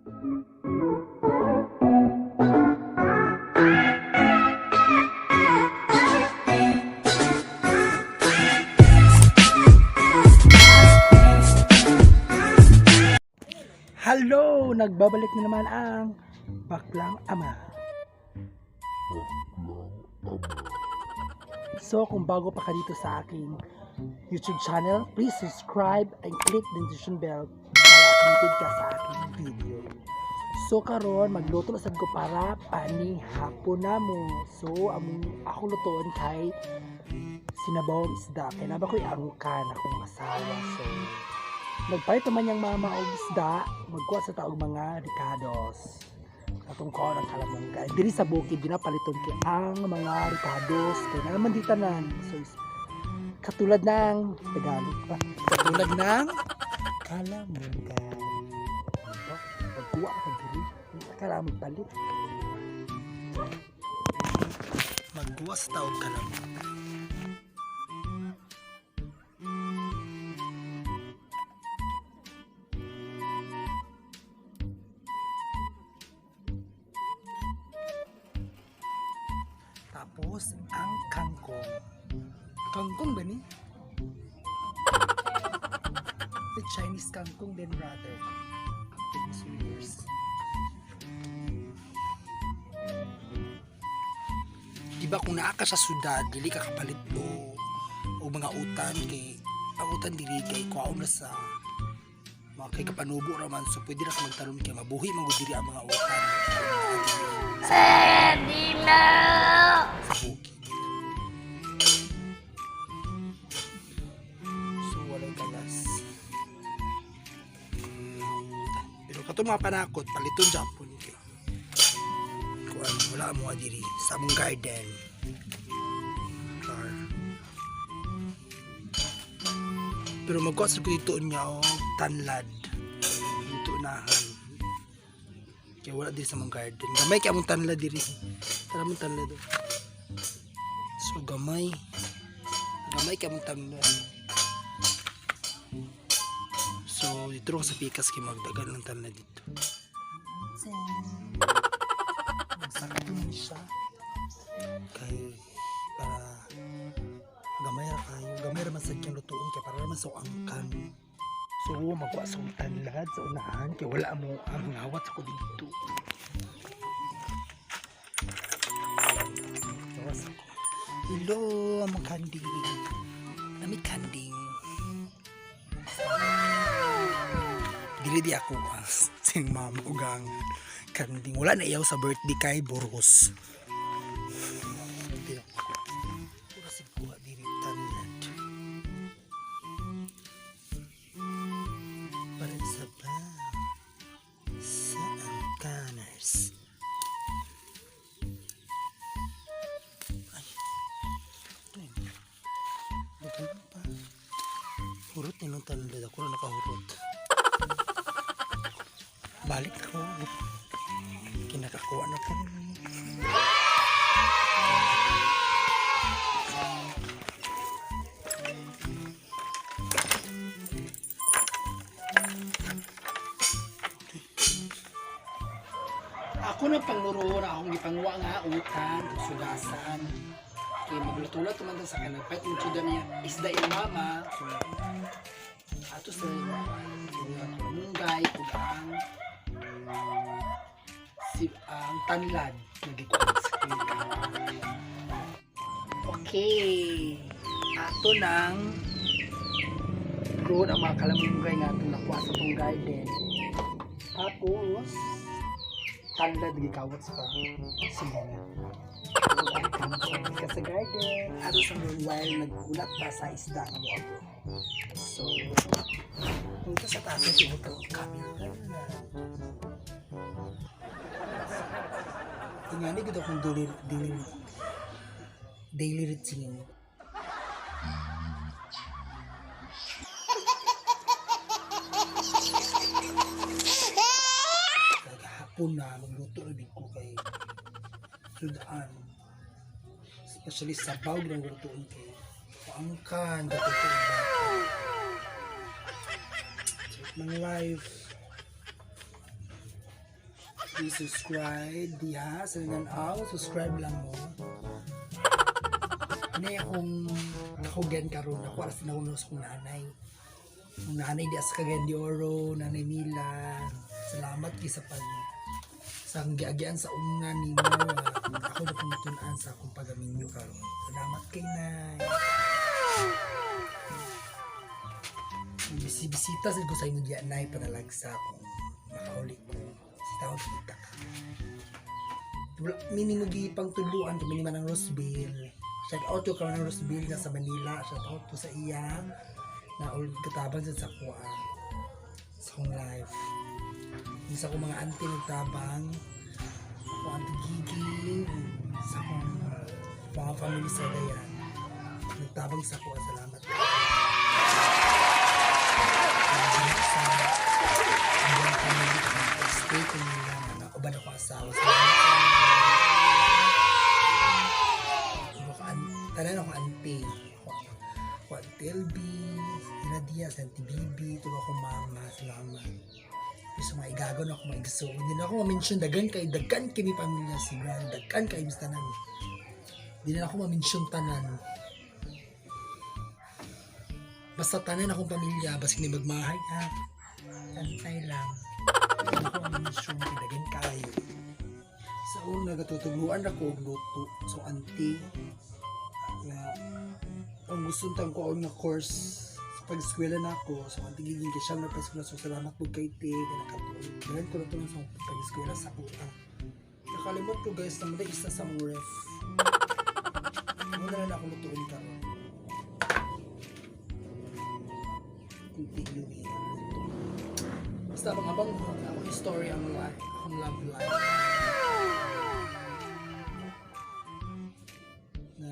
Hello! Nagbabalik na naman ang Baklang Ama. So, kung bago pa ka dito sa aking YouTube channel, please subscribe and click the notification bell para updated ka sa aking video. So, karon magluto na sad ko para panihapon na mo. So, among akong lutuon kay sinabawang isda. Kay na ba ko'y angkan akong asawa. So, nagpalit naman niyang mama og isda, magkuha sa taog mga ricados. Atong kuha ng kalamunggay. Diri sa bukid ginapaliton kay ang mga ricados kay na naman di tanan. So katulad ng Tagalog pa. Katulad ng kalamunggay. Diba? Magkuha ka diri. Hindi ka kailangan magpalit. Magkuha sa taog kalamunggay. Tapos, ang kangkong. Kangkong ba ni? The Chinese kangkong then rather. Souvenirs. Diba kung naa ka sa syudad, dili ka kapalit o mga utan kay ang utan dili kay kuhaon na sa mga kay kapanubo ra man, so pwede ra ka magtanom kay mabuhi man gud diri ang mga utan sa bukid. So walay kalas. Pero katong mga panakot paliton Japon kay kuan wala mo diri sa among garden. Char. Pero magkuha sa ko dito niya og tanlad. Dito unahan. Kaya wala diri sa among garden. Gamay kay among tanlad diri. Tara among tanlad, oh. So gamay. Gamay kay among tanlad. So dito ko sa pikas kay magdagan ng tanlad dito. Magsakto man siya. Kay para gamay ra kayo. Gamay ra man sad kang lutuon kay para ra man sa angkan. So magkuha sa tanlad sa unahan kay wala mo ang hawat sa ko dito. Gawas ako. Hello, among kanding. Nami kanding. Dili di ako ang sing mama ug ang kanding. Wala na iyaw sa birthday kay Boros. Di ako. Pura sig kuha diri tanlad. Para sa ba sa angkaners. Ay, ito yun. Daghan pa. Hurot na nung tanlad. Ako na nakahurot. Balik ako. Kinakakuha na po. Ako na pangluro na akong gipanguha nga utan, sugasan. Kay magluto-luto man ta sa kanang pait yung tsuda niya isda yung mama. So ato sa munggay ug ang si ang tanlad nagikuan sa kuya. Okay. Ato nang roon ang mga kalamunggay nga atong nakuha sa tong garden. Tapos tanlad gikawat sa silingan. Ka sa garden. Ato sa while nagkulat pa sa isda nga mo ako. So, dito sa taas ng tubog ang camera. Tingnan gud akong daily routine. Kagahapon na magluto na big ko kay sudan. Especially sabaw ng lutuon kay paangkan dito ng life. Please subscribe diha sa Nanaw. Subscribe lang mo. Ini akong kahugan karon, ako alas na sa akong nanay. Ang nanay di sa Cagayan de Oro, Nanay Mila. Salamat kay sa pag sa giagian sa una nimo. Ako na pangtun-an sa akong pagaminyo karon. Salamat kay Nay. Bisita sa ko sa imong giya, Nay, panalagsa kung makauli ko. Sita ko kita ka. Wala, mini mo gipang tuluan kami ni Manang Roseville. Shout out to ka Manang Roseville nga sa Manila. Shout out to sa iya na all katabang sa kuha sa akong life. Yung sa akong mga auntie nagtabang, ako Auntie Gigi, sa akong mga family sa Dayan. Nagtabang sa kuha, salamat. Sa ang family ko, stay ko nila, mga uban ako asawa. Salamat. Tanan ako auntie. Ako Auntie LB, Ina Diaz, Auntie Bibi, tulo ako mama, salamat. Gusto mga igagon ako mga igso. Hindi na ako ma-mention, dagan kay, daghan kay mi pamilya si Grand, daghan kay mis tanan. Hindi na ako ma-mention tanan. Basta tanan akong pamilya, basta hindi magmahay ha. Antay lang. Hindi na ako ma-mention, kay daghan kayo. Sa una, gatutuluan ako og luto. So, auntie, nga, ang gusto tang ko nga course sa pag-eskwela na ako, so auntie giging kay siya na pa-eskwela, so salamat po kay te, kay nakatuon. Ganun ko na to sa pag-eskwela sa kuha. Nakalimot ko guys, na muna isa sa mong ref. Muna na ako lutuin karon. Continue luto. Basta abang-abang ko, akong story ang life, akong love life. Na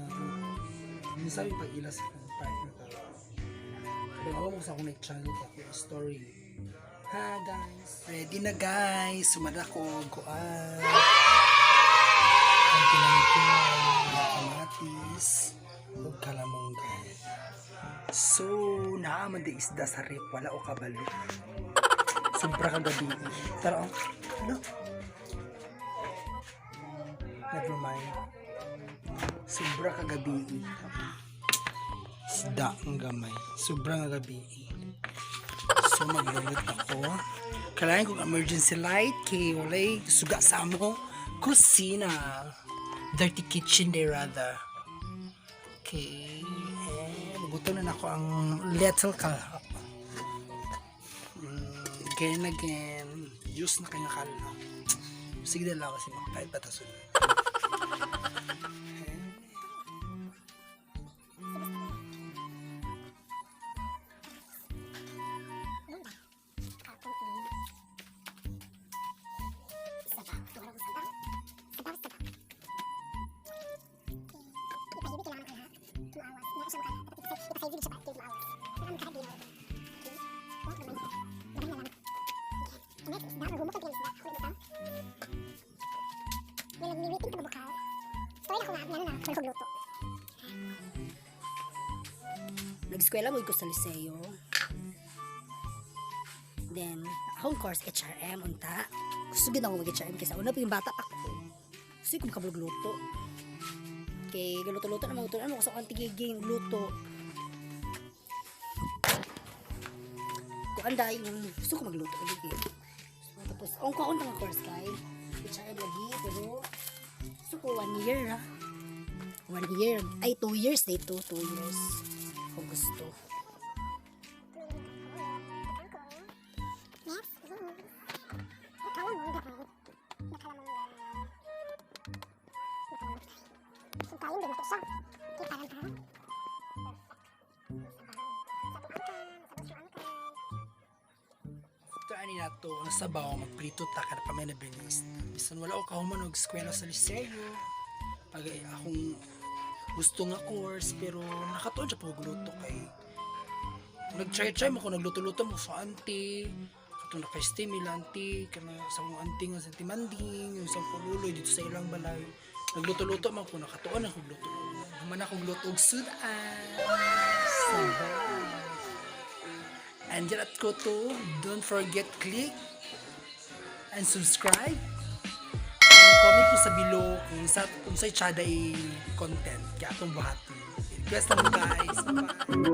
minsan yung pag-ila sa akong partner ka. Abang-abang mo sa akong next channel ko, akong story. Ha guys, ready na guys. Sumada ko, kuan. Ang tinangkol, kamatis, ug kalamunggay. So, naaman di isda sa rep, wala o kabalo. Sobra kagabi. Tara, oh. Ano? Never mind. Sobra kagabi. Isda ang gamay. Sobra nga gabi. So, maglulot ako. Kailangan kong emergency light kay walay suga sa amo. Kusina. Dirty kitchen day rather. Okay. And gusto na ako ang little kalap. Again, again. Use na kanya kalap. Sige na lang kasi makapahit patasun. Nag-eskwela mo ko sa Liceo. Then, akong course HRM unta. Gusto gid ako mag-HRM kaysa una pa yung bata pa ko. Gusto ko makabalog-luto. Kay galuto-luto na mga ano ko sa akong tigiging luto. Kung anday, yung gusto ko magluto lagi. So, tapos, ang ko akong course kay HRM lagi, pero gusto ko 1 year ha. 1 year. Ay, 2 years dito, 2 years. Kung gusto. After ani na to, ang sabaw, magprito ta ka na pa may nabilis. Bisan wala ko kahuman og eskwela sa Liceo. Pag akong gusto nga course, pero nakatuon siya pag luto kay nag-try-try mo ko, nagluto-luto mo sa auntie, katong na kay Steam ila auntie, kana sa akong auntie nga sa Auntie Manding, yung sa akong luloy dito sa ilang balay. Nagluto-luto man ko, nakatuon ako luto. Human akong luto og sudan. Sabaw. And yan at ko to, don't forget click and subscribe. Comment po sa below kung sa tsada i content kaya atong buhaton. Request lang mo, guys. Bye.